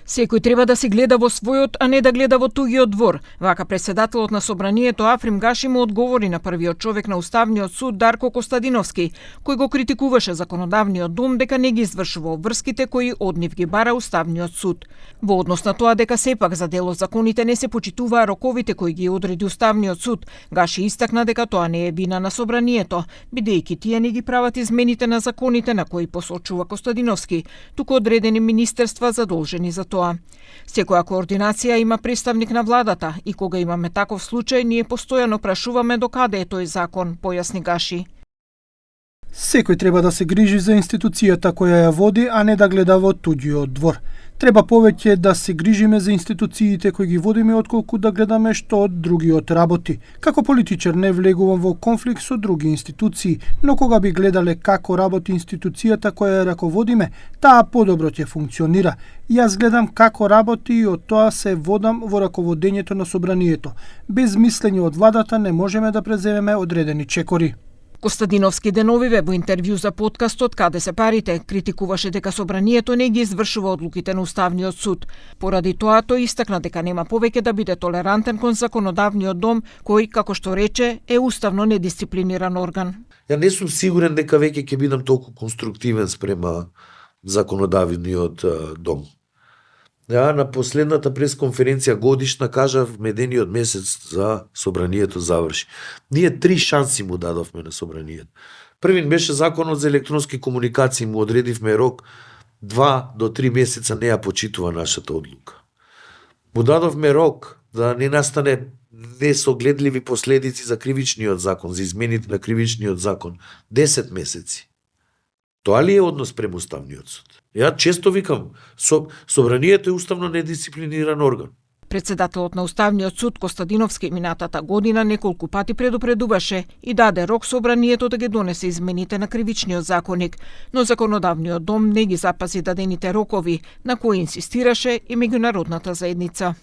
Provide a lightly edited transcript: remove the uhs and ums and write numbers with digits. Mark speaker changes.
Speaker 1: Секој треба да се гледа во својот, а не да гледа во тугиот двор. Вака председателот на Собранието Африм Гаши му одговори на првиот човек на Уставниот суд Дарко Костадиновски, кој го критикуваше законодавниот дом дека не ги извршува обврските кои од нив ги бара Уставниот суд. Во однос на тоа дека сепак за дел од законите не се почитуваа роковите кои ги одреди Уставниот суд, Гаши истакна дека тоа не е вина на Собранието, бидејќи тие не ги прават измените на законите на кои посочува Костадиновски, туку одредени министерства задолжени за тоа. Секоја координација има представник на владата и кога имаме таков случај, ние постојано прашуваме до каде е тој закон, појасни Гаши.
Speaker 2: Секој треба да се грижи за институцијата која ја води, а не да гледа во туѓиот двор. Треба повеќе да се грижиме за институциите кои ги водиме отколку да гледаме што од другиот работи. Како политичар не влегувам во конфликт со други институции, но кога би гледале како работи институцијата која ја раководиме, таа подобро ќе функционира. Јас гледам како работи и од тоа се водам во раководењето на Собранието. Без мислење од владата не можеме да преземеме одредени чекори.
Speaker 1: Костадиновски деновиве во интервју за подкастот Каде се парите критикуваше дека Собранието не ги извршува одлуките на Уставниот суд. Поради тоа тој истакна дека нема повеќе да биде толерантен кон законодавниот дом, кој, како што рече, е уставно недисциплиниран орган.
Speaker 3: Ја не сум сигурен дека веќе ќе бидам толку конструктивен спрема законодавниот дом. Ја на последната пресконференција годишна кажав медениот месец за Собранието заврши. Ние 3 шанси му дадовме на Собранието. Првин беше законот за електронски комуникации, му одредивме рок 2 до 3 месеца не ја почитува нашата одлука. Му дадовме рок да не настане несогледливи последици за кривичниот закон, за измените на кривичниот закон. 10 месеци. Тоа ли е однос према Уставниот суд? Ја често викам, Собранието е уставно недисциплиниран орган.
Speaker 1: Председателот на Уставниот суд Костадиновски минатата година неколку пати предупредуваше и даде рок Собранието да ги донесе измените на кривичниот законник, но законодавниот дом не ги запази дадените рокови, на кои инсистираше и меѓународната заедница.